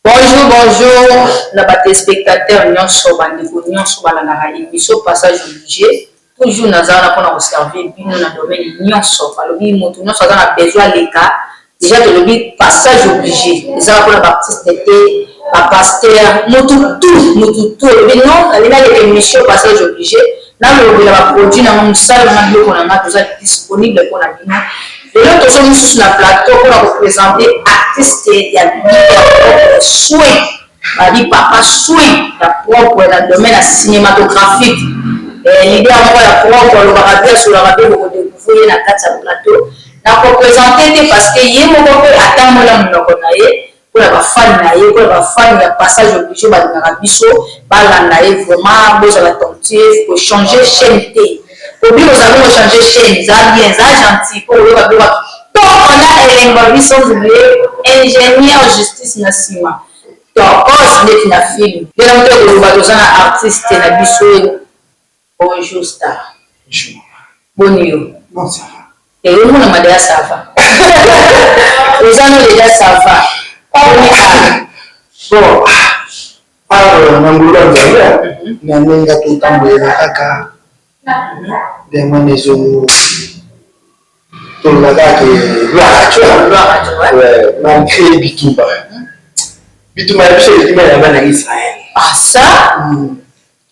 Bonjour, bonjour na ba telespectateurs nyonso, bandeko nyonso balandaka émission Passage Obligé. Toujours naza wana mpona koservir bino na domaine nyonso. Balobi moto nyonso aza na besoin aleka. Déjà tolobi Passage Obligé ezaka mpona baartiste te, bapasteur, motu tout, motu tout olobi non, nalingi naleka émission Passage Obligé, nalobela baproduit nanga, mosala nanga, biloko na nga, toza disponible mpona bino. Lelo tozomi lisusu na plateau mpona koprésenter artiste ya leader propre soin, babi papa soin ya propre na domaine ya cinématographique, leader moko ya propre, alobaka mpe asolaka mpe. Bokodécouvrir ye na kati ya plateau. Nakoprésenter te parce que ye moko mpe atambola monoko na ye mpona bafani na ye, mpona bafani ya Passage Obligé balingaka biso, balanda ye vraiment. Bozala attentif, kochanger chaîne te. Obi ozali kochanger chaîne, eza bien, eza gentil mpo oyoka biloko kitoko na elengo ya biso. Nzubile ingénieur justice na nsima tokos ndeti na film nde na moto koloba. Toza na artiste na biso. Bonjour star. Bonjour. Boni yo? Bon, ça va. Eomona madaya, ça va, oza no déjà, ça va, boni? Bon, awa na ngolu ya Nzambe, na ndenge totambolela kaka ndenge wana, ezo tolobaka ke gloire à Dieu. Gloire à Dieu, ouais. Ouais, malgré bitumba, bitumba ya biso eleki ya bana Israël. Ah ça,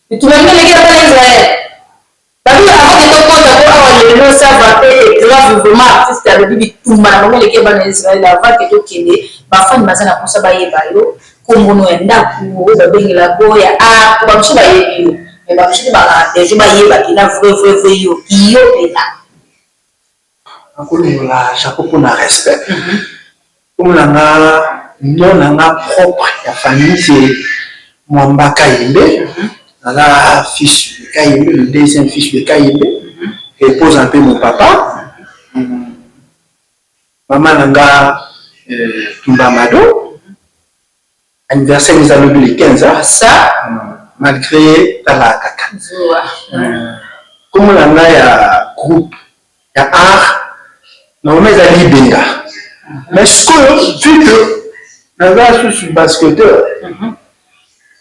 bitumba bino eleki ya bana Israël. Babi avant que tokota po awa lelo, ça va mpe grave vraiment. Artiste alobi bitumba na bango eleki ya bana Israël. Avant que tokende, bafani baza na mposa bayeba yo, kombono ya ndako oyo babengelako ya art, po bamosusu bayebi yo, mais bamosusu bakaka deja bayeba mpena vrai vrai vrai yo, yo mpena. Nakolongola chapeau mpona respect. Kombo na nga, nom na nga propre ya famille, c'est Mwamba Kayembe. Naza fils de Kayembe, le deuxième fils de Kayembe. Repose un peu mon papa. Mama na nga Tumba Mado, anniversaire eza lobi le 15. Ça. Malgré tala kaka. Zuwa. Kombo na ngai ya groupe ya art normalement eza Libenga, mais sikoyo vu que naza susu basketteur,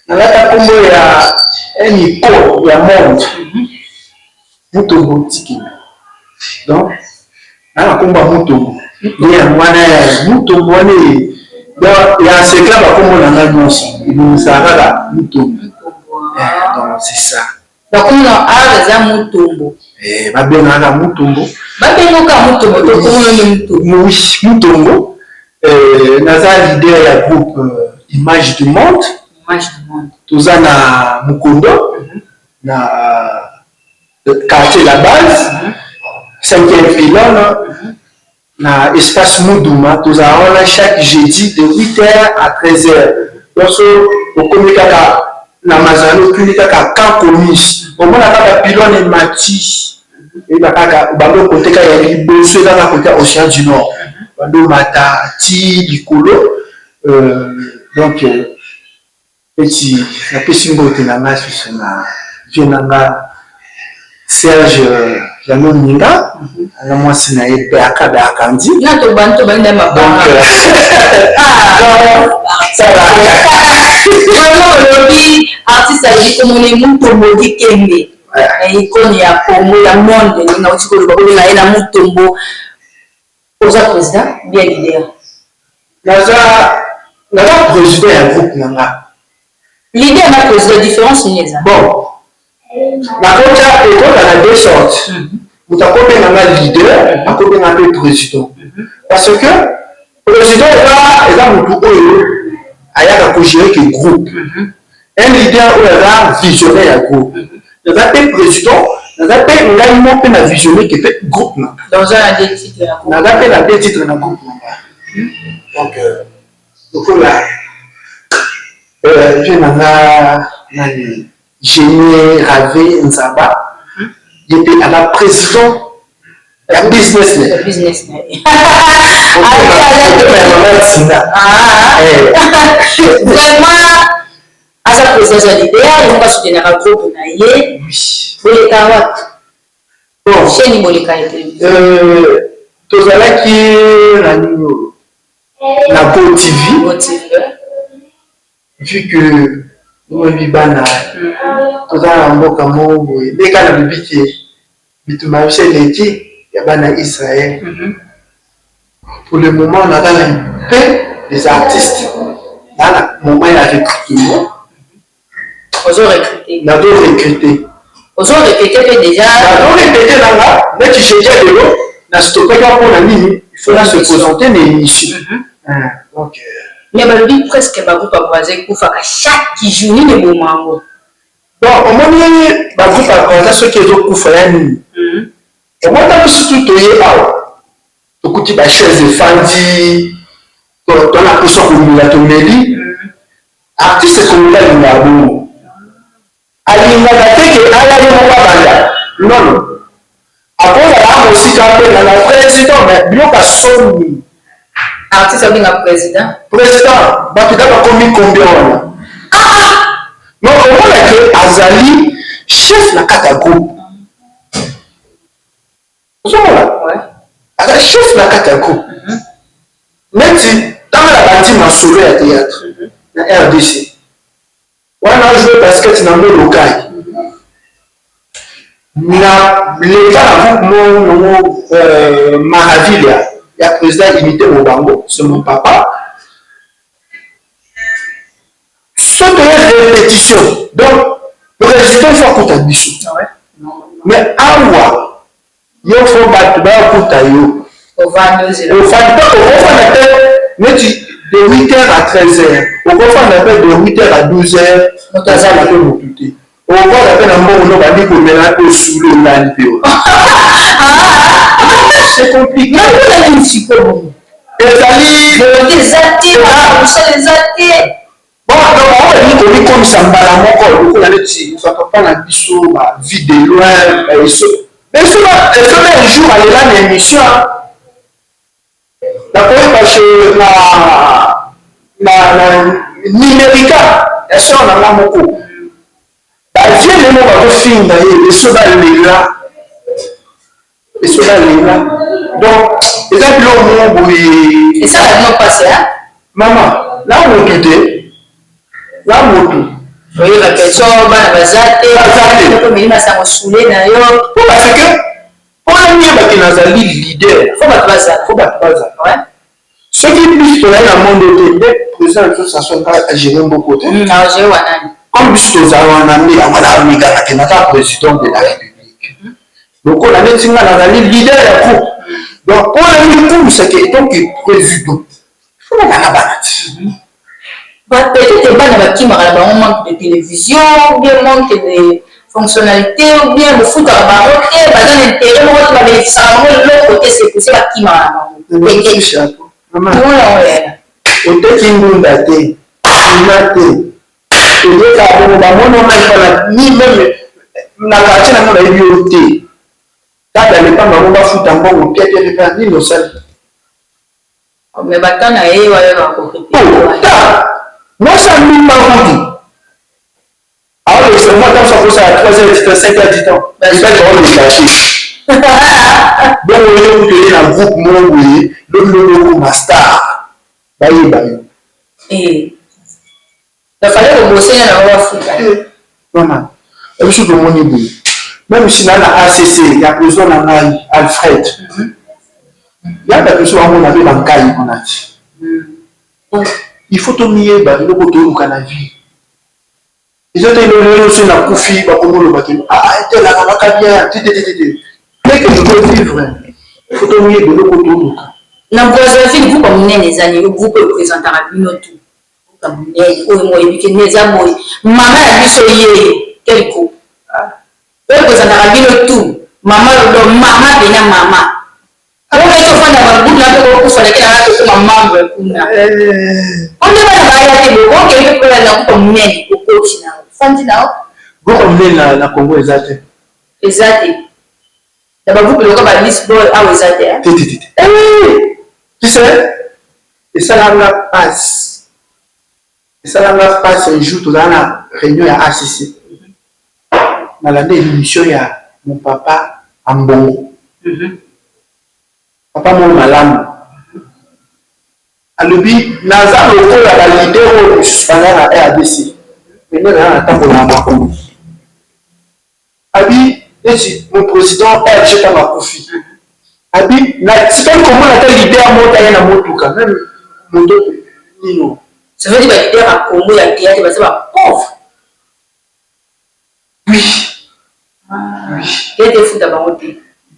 nalata kombo ya un icône ya monde, Mutombo Tikimi. Donc naa na kombo ya Mutombo, nde yango wana ya Mutombo wana ya secret. Bakombo na ngai nyonso ebimisaka kaka Mutombo. Donc c'est ça. Bakomi na art eza Mutombo. Babengaka Mutombo. Babengaka Mutombo to komona nde Mutombo? Oui, Mutombo. Naza leader ya groupe Image du Monde. Image du Monde. Toza na Mokondo, na quartier La Base, cinquième pylône, na espace Muduma. Tozala wana chaque jeudi de 8h à 13h. Donc so okomi kaka na Mazali, okimi kaka camp Comis, omona kaka pylône emati, eyeba kaka bando kote kaka ya liboso, kaka kote ya Océan du Nord, bando mata ti likolo. Donc eti napesi mbote na ngai susu na vie na nga Serge Jano Ninga na mwasi na ye Beaka Beakandi. Na tobandi, tobandi na mabanga. Ça va. Vraiment, olobi artiste alobi komona Mutombo Dikembe, icône ya Congo, ya monde. Ndenge auti koloba, kobenga ye na Mutombo. Oza président bien leader? Naza président ya groupe na nga. Leader na président, différence nini eza? Bon, nakota ekota na deux sortes. Moto akobenga nga leader, akobenga mpe président, parce que président eza motu oyo ayaka kogérer ke groupe. Un leader oyo aza visionnaire ya groupe. Naza mpe président, naza mpe ngai mo mpe na visionnaire ke mpe groupe na nga. Donc oza na deux titres ya groupe? Naza mpe na deux titres na groupe na nga. Donc lokola vie na nga nani, Génie Rave Nzaba, ye mpe aza président ya business na ya business na ye. Tina. Vraiment, aza président, aza leader, yango asoutenaka groupe na ye. Boleka wapi? Bon. Chaîne boleka ya télévision? Tozalaki na nini, na Go TV. Go TV. Vu que oyebi bana, toza na mboka moko boye nde kaka nalobi ke bitumba na biso eleki ya bana Israël. Pour le moment naza na peu des artistes, naza na moment ya recrutement. Ozo recruter? Nazo recruter. Ozo recruter pe dejà? Nazo recruter na nga neti jeudi ya lelo na stoppaki yango pona nini, il faut na se presenter na emission. Donc. Mais balobi presque ba groupe ya Brazza ekufaka chaque jour, nini eboma yango? Bon, omoni ba groupe ya Brazza soki ezo kufa ya nini? Omoni tango biso toye awa tokuti ba chaise efandi, toza na posa komela tomeli. Artiste congolais alingaka bongo, alingaka te ke aya ye moko abanda non non, akozala a mosika abenga nga president mais biloko ya soni. Artiste abenga president? President batu da bakomi combien wana? Ah ah donc omona ke azali chef na kati ya groupe, ozomona aza chef na kati ya groupe. Neti ntango na bandi masolo ya théâtre na RDC wana, joue basket na Molokai, na leka na groupe moko Maravilha ya président Unité Mobango, c'est mon papa. Soki toye répétition, donc président faut akuta biso, mais awa yo faut bato bakuta yo. Ovandi. Ofandi mpe, okofanda te neti de 8 heures à 13 heures, okofanda mpe de 8 heures à 12 heures, moto aza mpe motu te. Okofanda mpe na mbongo no bandi komela mpe osuli, olali mpe. C'est compliqué. Namonaki sikoyo. Ezali volonté eza te, mosala eza te. Bon, donc bango balingi komikomisa mbala moko lokola neti bapapa na biso, ba Vue de Loin, baeso esobe. Un jour alela na émission, nakoyeba chez na numérica ya sœur na nga moko, bavieux lelo bazofinga ye, eso balela, eso balela. Donc eza biloko moko boye. Esala bino mpasi? Mama, na motu te, na motu. Oyeba peso bana baza te. Baza te. Omeli masango sule na yo. Po parce que mpona niyebaki nazali leader. Faut bato bazala. Faut bato bazala. Soki biso tozali na monde te, nde président na biso Sassou nga agérer mboko te. Agérer wanani? Comme biso tozala wana, nde yango namingaka te, naza président de la République. Lokola neti nga nazali leader ya groupe, donc mpona mikumisaki etant que président, faut nabana bana ti. Peut-être bana bakimaka na bango manque de télévision ou bien manque de fonctionnalité ou bien bofutaka bango te, baza na intérêt moko te, babénéficiaka bango eloko te, c'est poussé bakimaka na bango. Oteki ngunda te, nsima te, oyeka bongo, bamoni mpana ni même na quartier nango nayebi yo te, kaka lepa bango bafuta mbongo pia pia pia, nini osali? Mais bata na ye wayaka. Ta mwasi andumba kutu aolekisa mwa ntango akosala 3 heures du temps, 5 heures du temps, mibali baoleka te. Bongo yo kutu oye na groupe moko boye, lobi lobi okoma star, bayeba yo. Bafale kobosena na bango bafuta. Mama, biso tomoni boye, même si na ACC ya président na ngai Alfred, ya bato mosusu bamona mpe bankai kuna ti. Il faut tomiyeba eloko toyoluka na vie. Eza te lelo so nakufi, bakomoloba te: "Ah, etelaka baka bien te." Te te te te que je peux vivre, il faut tomiyeba eloko toluka. Na Brazzaville, groupe ya monene eza nini? Groupe oyo eprésentaka bino tout, groupe ya monene oyo moyebi ke nde eza boye, mama ya biso ye, quel groupe oyo eprésentaka bino tout, mama do mama pena mama oyo tofanda bagroupe na mpe kokufa leke nanga tokoma membre kuna onde bana baya te boye, okende mpe na groupe ya monene, okoti na ofandi na. Groupe ya monene na Congo eza te. Eza te na bagroupe lokola ba Lisboy awa, eza te? Te te te, tu sais, esalanga mpasi, esalanga mpasi. Un jour tozala na réunion ya ACC, nalanda émission ya mon papa Ambongo, papa moko malamu. Alobi naza lokola ba leader oyo misusu baza na rdc mais nde naza natambola na makolo. Abi neti mon president RG ntango akufi abi natikali komona ata leader moko aye na motuka meme moto nino. Ça veut dire ba leader ya Congo ya theatre baza ba pauvre. Oui. Ah, oui. Te efuta bango te.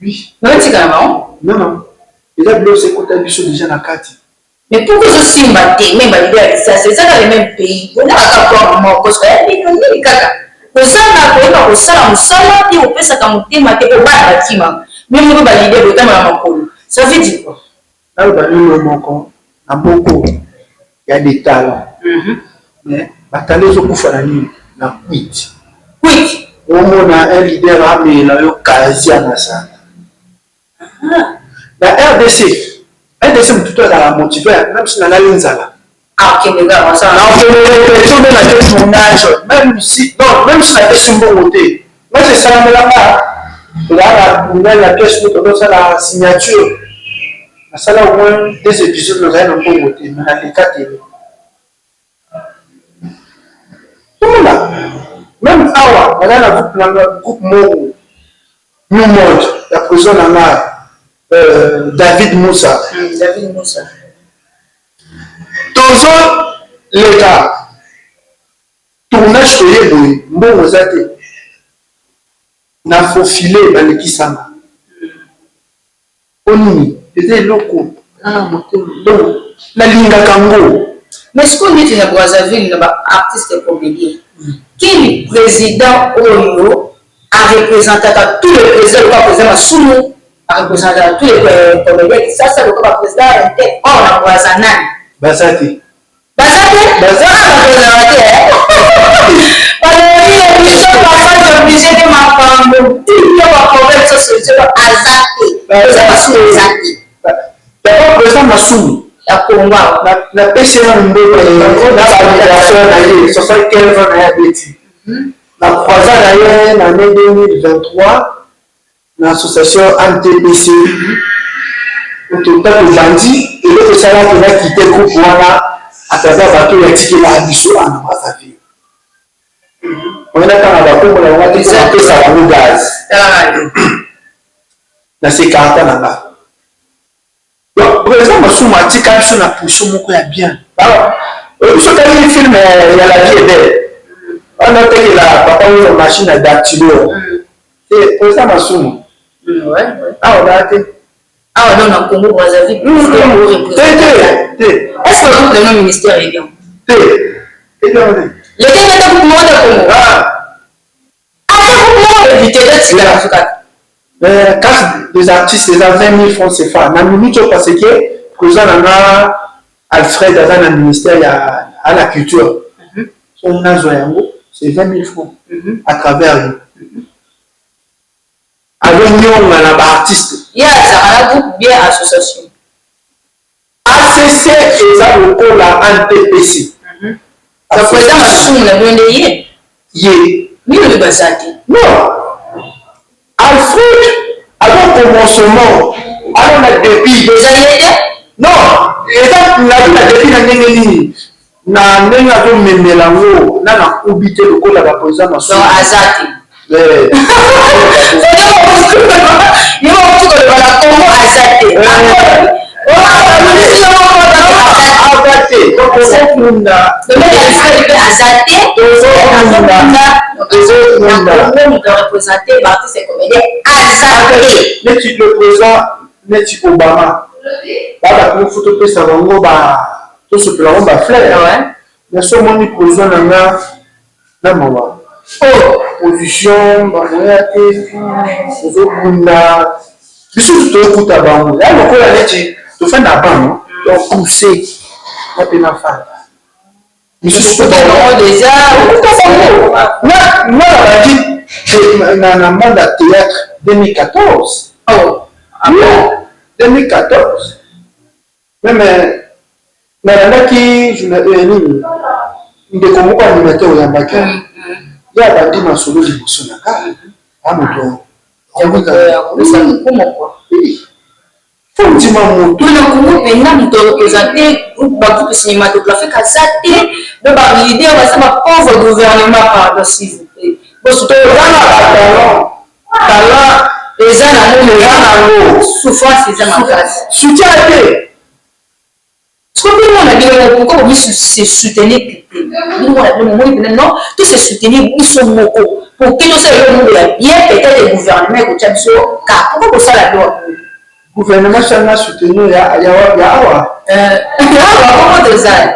Oui. Mais otika na bango? Non non. Eza biloko ekota biso deja na kati. Mais pourquoi ezosimba te meme ba leader ya Kinshasa eza kaka le même pays bondaka kaka port moko soki ya bino nini kaka kozanga koyeba kosala mosala te opesaka motema te po bana bakimaka bino moko ba leader botambola makolo ça veut dire quoi? Naloba nino moko na moko ya des talents mais ba talents ezo kufa na nini? Na kwiti. Kwiti. Omona un leader amela yo casier ya masanga. Na rdc, rdc mutu tout azalaka motive meme si nalali nzala. Akende kaka kosala. Nakokende repetition nde nake tournage meme si non meme si napesi mbongo te. Nga si esalamela nga tozalaka na tournage na pièce moko tozosala signature nasala au moins deux episodes nazali na mbongo te mais naleka tele. Omona meme awa naza na groupe na nga groupe moko New Monde ya president na nga David Musa. David Musa. Tozo leka tournage toye boye mbongo eza te na faufile balekisa nga. Po nini? Eza eloko ah motema donc nalingaka ngo. Mais sikoyo neti na Brazzaville na ba artistes comediens quel president oyo a representaka tous les presidents lokola president Masumu a representaka tous les comediens Kisasa lokola ba president inter or na Brazza nani? Baza te. Baza te? Baza Wana bakozala te eh? Balobi emission passage oblige nde makambo tio ba problème so solution donc aza te. Baza President Masumu te. aza te. D'abord president Masumu Ya Congo awa. Napesi ye nanu mbote na ba anniversaire na ye 75 ans na ye abeti. Na croisa na ye na annee 2023 Na association ANTPC tango tobandi eloko esala que na quitter groupe wana à travers bato oyo atikelaka biso awa na Brazzaville. Moyen natanga ba kombo na bango te po napesa bango gaz. Na s'ecarta na nga. Donc president Masumu atika biso na position moko ya bien. Oyebi soki otali film ya la vie est belle wana otekela papa oyo machine ya dactylo te president Masumu awa baya te. Awa donc na Congo Brazzaville te te te. Est-ce que groupe na ministère eyebi yango? Te eyebi yango te. Leke ata groupe moko te Congo. Ata groupe moko invité te tika na suka. Carte des artistes eza 20 000 francs CFA na minute oyo parce que président na nga Alfred aza na ministère ya à la culture so nazwa yango c'est 20 000 francs à travers ye azonyonga na ba artistes. Ye azalaka na groupe bien association. ACC eza lokola ANTPC. Donc president masumu na bino nde ye? Ye. Bino nde baza te. Non. Alfred aza commencement aza na debut. Eza ye te? Non, eza nabi na debut na ndenge nini? Na ndenge azo memela ngo na na kubi te lokola ba president masumu. Donc aza te. Eh. Yo okuti koloba na Congo aza te. Aza te. Tozokunda. Domaine ya Alfred pe aza te. Tozokunda. Tozokunda. Na Congo moto a représente ba artistes comédiens aza te. Neti le président neti Obama. Ba bato faut topesa bango ba tosopela bango ba fleurs. Mais soki omoni président na nga na mawa. Oh position ba moya te ozo bunda biso tokuta bango ya lokola neti tofanda na bango donc pousse nga pe nafanda misusu deja nga nabandi na monde ya théâtre 2014. Oh, ah bon? 2014 Meme nalandaki nini ndeko moko animateur oyambaki ye abandi masolo liboso na nga a moto. Faut ndima moto. To na Congo mpenza moto arepresente groupe ba groupe cinématographique aza te donc ba leader baza ba pauvre gouvernement pardon s'il vous plaît. Toza na ba talent. Talent eza nango eza nango. Souffrance eza makasi. Soutien te. Soki bino na bino moko pourquoi bomi se soutenir te? Bino moko na bino bomoni pena non to se soutenir biso moko pour que tosala eloko moko ya bien peut-être gouvernement ekotia biso ka pourquoi kosala biloko ya bongo? Gouvernement soki alingi a soutenir ya ya wapi ya awa? Ya awa bongo tozali.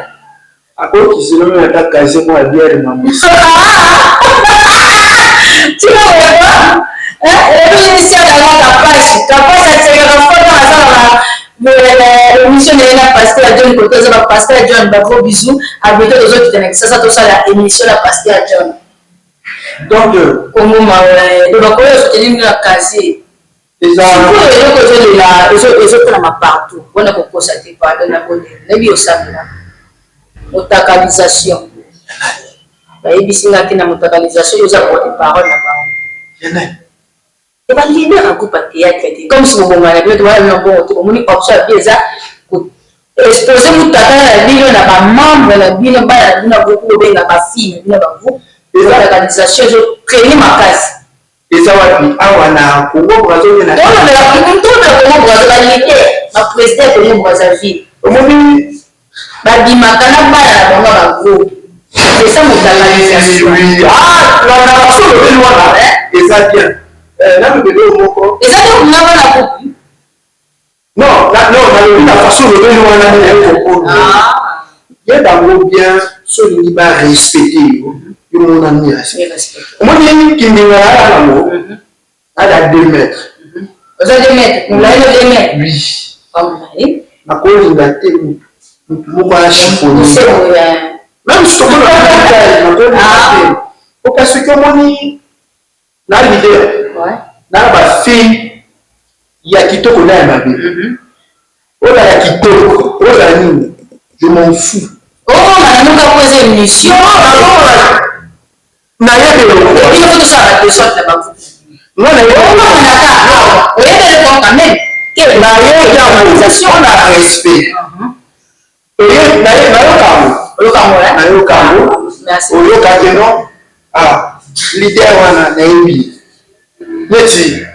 Akoki zelo meme ata casier moko ya bière na mosika. Tika boye emission na nga kapashi kapashi asekaka fort asalaka émission na ye na pasteur John kote aza ba pasteur John ba gros bisous à bientôt tozokita na Kisasa tosala émission na pasteur John. Donc Congo mawa donc bakoya soutenir bino na casier. Sikoyo eloko ezolela ezotalama partout wana kokosa te pardon na bondeli nayebi osambelaka motakalisation bayebisi nga te na motakalisation yo oza porte parole na bango te ba leader ya groupe ya théâtre te comme si bobongana na bino te wana bino bongo te bomoni option ya bien eza expose mutakala na bino na ba membre na bino bana na bino ya groupe bobenga ba fille na bino ya ba groupe motakalisation ezo traîner makasi. Eza wapi awa na Congo Brazza ou bien na Tolobela tolobela Congo Brazza ba leader ba president ya Congo Brazzaville. Omoni babimaka na bana na bango ya ba groupe c'est ça motakalisation. Oui, ah na na façon olobeli wana eza bien. Eh, nanu bebe oyo moko. Eza te nga bana groupe. Non, na, non, nalobi na façon olobeli wana nde naye comprendre. Ah. Yeba yango bien, soki olingi ba respecter yo, yo mona mi respect. Omoni kindinga na ya nango, ada 2 mètres. Oza 2 mètres, molayi no 2 mètres. Oui. Ah, molayi. Nakolinga te mutu moko a chiffonner. Même si tokola na nakolinga te. Po parce que omoni Na leader na ba fille ya kitoko na ya mabe ozala kitoko ozala nini je m'en fous. Omona na yoka po eza emission. Nayebi eloko. Bino faut tosala ba descente na ba groupe. Nga nayebi. Omona ka awa oyebi eloko quand même. Nayebi yango na respect. Nayoka yango. Oyoka yango eh? Nayoka yango. Oyoka ke non ah leader wana nayebi neti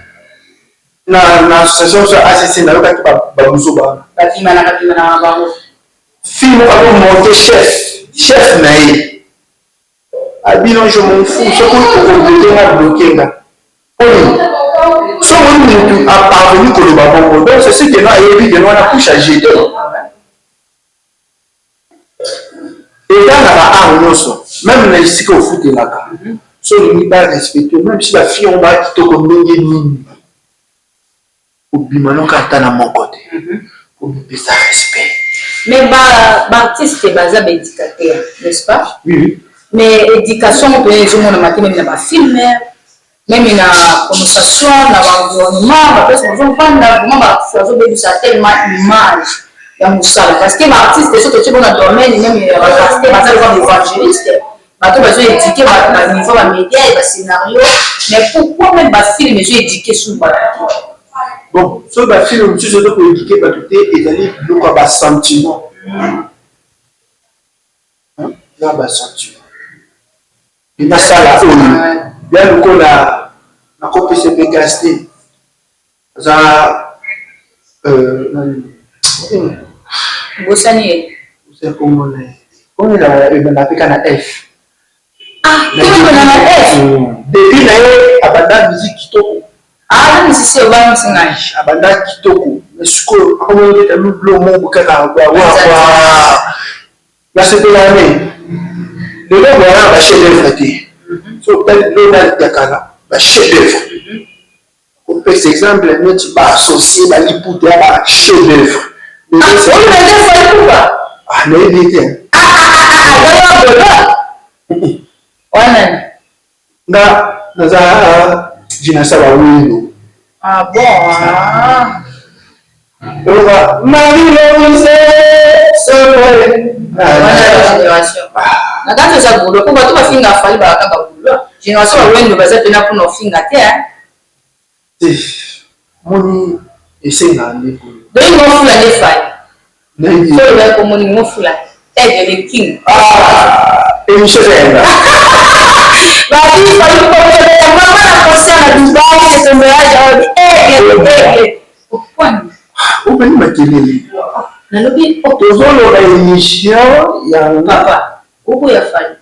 na na association biso ya ACC nayokaki ba buzoba wana. Babimanaka bimanaka na bango. Fille moko azo monter chef chef na ye Abi non je m'en fous soki oko bloquer nga bloquer nga po nini soki omoni mutu a parvenu koloba bongo donc c'est ce que non ayebi que non wana couche à jeter eza na ba art nyonso meme na esika ofutelaka soki olingi ba respecter meme si ba fille yango ba kitoko ndenge nini Kobima noka ata na moko te komipesa respect. Mais ba ba artistes baza ba educateurs n'est-ce pas? Oui oui. Mais education ngo penza ezo monama te meme na ba films, meme na prononciation, na ba environnement, ba place bozo vanda vraiment ba artistes bazo bebisa tellement image ya musala parce que ba artistes soki totie bango na domaine meme ya ba pasteurs baza lokola ba evangelistes. Bato bazo eduquer bato ba niveau ba media et ba scenario mais pourquoi meme ba film ezo eduquer sous bato te? Bon soki ba film mosusu ezo ko eduquer bato te ezali biloko ya ba sentiment eza ba sentiment nasala oyo ya lokola nakopesa mpe gaz te aza Obosani ye? Obosani kombo na ye. Kombo na ye ebanda pe kaka na F. Ah, kombo ebanda na F? Debut na ye abanda musique kitoko. Ah, aza musicien obangisi ngai. Abanda kitoko mais sikoyo akomi kobeta biloko moko kaka wa wa. Nasepelaka ne lelo boya na ba chef d'oeuvre te. Soki otali biloko ya kala ba chef d'oeuvre. Kopesa exemple neti ba associe ba liputa ya ba chef d'oeuvre. Ah nayebi ye te. Nga naza Jinasa ba Wendo. Ah bon ah. Oyoka Marie Louise Sokwe. Wana génération. Na kati oza gaulois po bato bafinga Fally bakaka ba gaulois. Génération ba Wendo baza pena pona ofinga te hein. Te. Moni. Esengaka nde boye. Donc ngofula nde Fally. Nayebi. Soki olobaki kombo nini ngofula Aigle le king. Ah emission eza ya nga. Babi Fally kobeta mama na concert na Dubaï c'est ton voyage alobi Aigle Aigle. Pourquoi nini? Obandi makelele. Nalobi oh. Tozoloba emission ya nga. Papa, oboya Fally.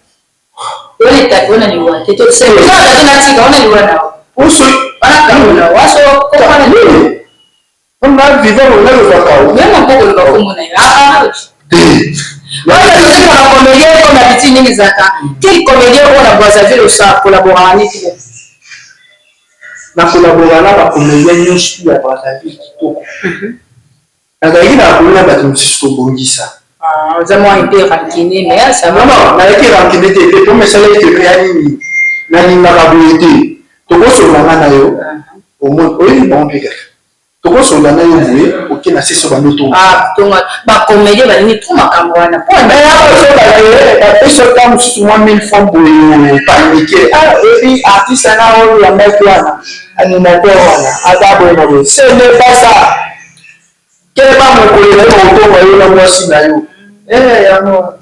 Wana etape wana liwa te to se wana te na tika wana liwa na. Oso wana kaola waso ko wana nini? Nga vivant nga loba kao. Même encore koloba kombo na yo. Ah ah. Wana tozali na comédien comme d'habitude ndenge ezalaka. Quel comédien oyo na Brazzaville osa collaboraka neti bo? Na collabora na ba comédien nyonso ya Brazzaville kitoko. Nazalaki na problème na bato mosusu tobongisa. Ah, oza mwa un peu rancunier mais ça va. Non, non, nazalaki rancunier te. Te problème esalaki que ya nini? Nalingaka boye te. Tokosolola nga na yo. Omoni, oyebi bango mpe kaka. Tokosolola na yo boye, oke na sese obandi otonga. Ah, tonga. Ba comédien balingi trop makambo wana. Po Mais awa ozoba ke bapesi yo ntango mosusu mwa 1000 francs boye opanike. Ah, oyebi artiste na oyo yambaki wana, animateur wana, aza boye na boye. Ce n'est pas ça. Keba mokolo na yo okotonga yo na mwasi na yo eh yango.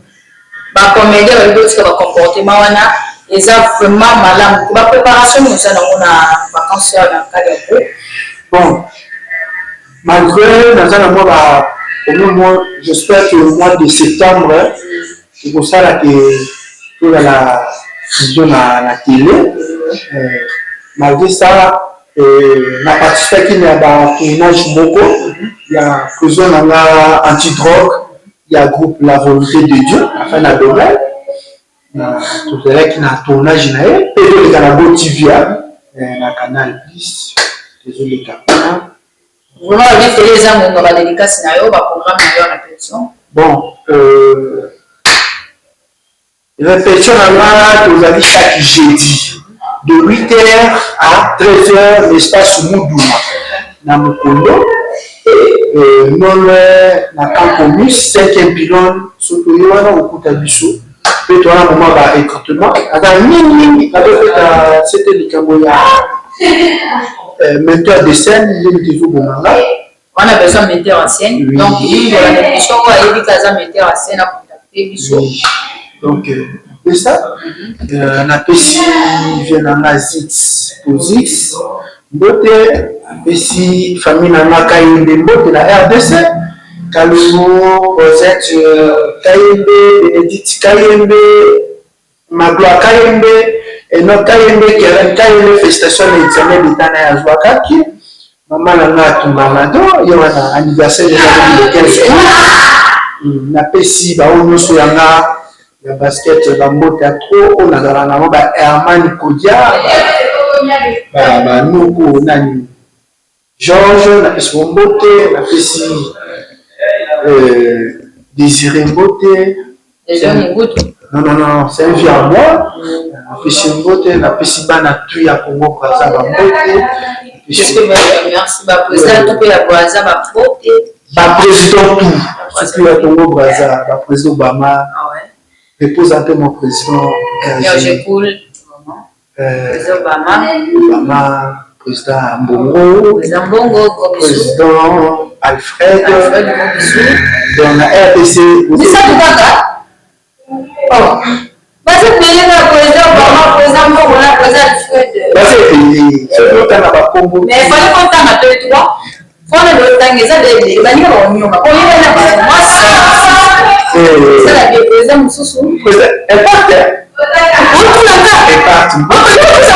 Ba comedien balingi botika ba comportement wana eza vraiment malamu te. Ba preparation nini oza nango na vacances awa na cadre ya groupe? Bon malgre naza na mwa ba au moins j'espère que mois de septembre ekosala ke tozala fusion na tele malgre ça Na participaki na ba tournage moko ya prison na nga anti drogue ya groupe la volonte de Dieu afin na domaine na tozalaki na tournage na ye pe ezoleka na Go TV na Canal plus ezoleka kuna. Vraiment ba tele eza ngonga ba dedicace na yo ba programme na yo ya repetition. Bon Repetition na nga tozali chaque jeudi de 8 heures à 13 heures na espace Muduma na Mokondo non loin na camp Comus cinquième pylone soki oye wana okokuta biso pe toza na moment ba recrutement aza mingi mingi nazobeta sete likambo ya metteur de scène nde moto ezoboma nga. Wana besoin metteur en scène oui. Donc kolanda biso oyo ayebi ke aza metteur en scène acontacte biso. Oui. Donc napesa napesi vie na nga Zix Pozix mbote, napesi famille na nga Kayembe mbote na RDC, Kalongo Rosette Kayembe, Benedicte Kayembe, Magloire Kayembe, Enoch Kayembe, Keren Kayembe, felicitations na examen d'etat naye azuakaki. Maman na nga Atumba Mado, ye wana anniversaire eza lobi le 15 aout. Napesi ba oyo nionso ya nga ya basket ba mbote ya trop oyo nazalaka na bango ba Herman Kodia, ba ba noko nani Georges napesi bango mbote, napesi Desire mbote. Desire Mobutu? Non, non, non, c'est un vieux à moi. Napesi mbote, napesi bana tout ya Congo Brazza ba mbote. Merci ba président tout ya Brazza ba mbote. Ba président tout, surtout ya Congo Brazza, ba président Obama. Ah ouais. Repose un peu mon président RG. RG cool. Président Obama. Obama, président Mbongo. Président Mbongo, gros bisous. Président Alfred. Alfred, gros bisous. Donc na RDC. Misato kaka. Oh. Baza ebele na président Obama, président Mbongo na président Alfred. Baza ebele. Soki otanga ba kombo. Mais il fallait kotanga pe trois. Fona lotanga eza ebele baninga bakonyoka. Oyeba na bato mwasi. Esala bien président mosusu. Président Impact. Otuna nga. Impact. Otuna nga.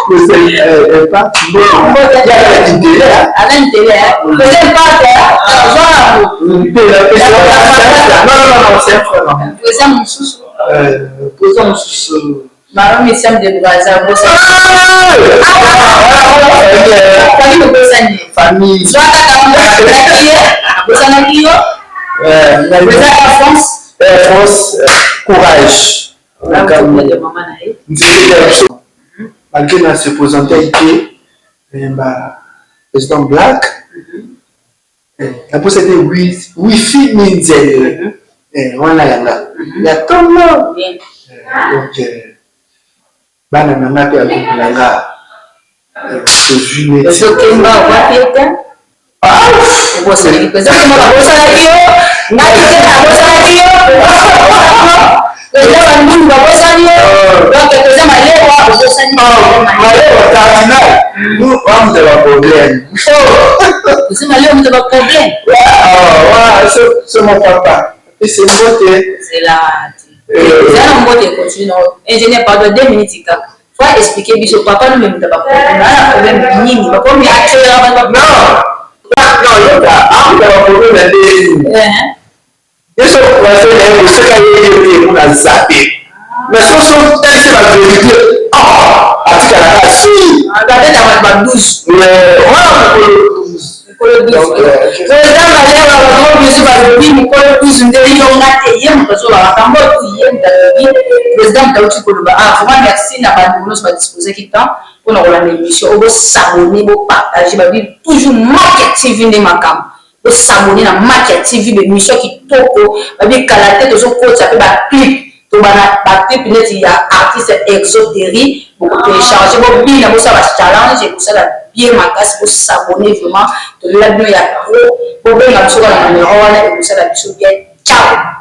Président Impact. Aza intérêt. Aza intérêt. Président Impact. Azwa Non, non, non, c'est un frère. Président mosusu. Président mosusu. Maman Messiam de Brazza, famille obosani. Famille. Zwa kaka abosaki ye, abosanaki yo. Eza ya France. Air France, courage. Nzete ya biso. Malgré na se présenter te, ba président Black. Naposa te wifi minzele wana yanga ya tongo. Donc bana na nga pe ya groupe na nga. Tozwi neti. Ozokemba wapi ete? Obosanaki mpenza koma babosanaki yo, ngai te nabosanaki yo. Eza bandundu babosani yo, donc toza malewa obosani. Malewa cardinal, nous bamuta ba problème. Toza malewa muta ba problème. C'est mon papa. Apesi mbote. Zela te. Eza na mbote continue na ingénieur, pardon, 2 minutes kaka. Faut expliquer biso papa no memuta ba problème. Ana problème nini? Ba problème ya accéléré ba. Non. Non, yoka, amuta ba problème ya ndenge nini? Ye so français na ye koseka ye ye te mpona zape. Mais so so talisi ba vérité, ah, atikalaka si. Babeta bato ba 12. Wana mokolo 12. Mokolo 12. Président Malewa, bato biso balobi mokolo 12 nde yonga te, ye moto azoloba makambo oyo, ye moto alobi, président moto auti koloba. Ah, vraiment merci na bandeko nyonso badisposaki temps mpona kolanda émission oyo. Bos'abonner, bopartager, babi toujours Makia TV nde makambo. Bos'abonner na Makia TV, baémission kitoko. Babi kala te tozokotisa mpe baclip, tobana baclip neti ya artiste Exoteri, bokotélécharger, bobina, bosala bachallenge, ekosala bien makasi. Bos'abonner vraiment, tolela bino ya trop. Bobenga biso kaka na numero wana, ekosala biso bien. Ciao.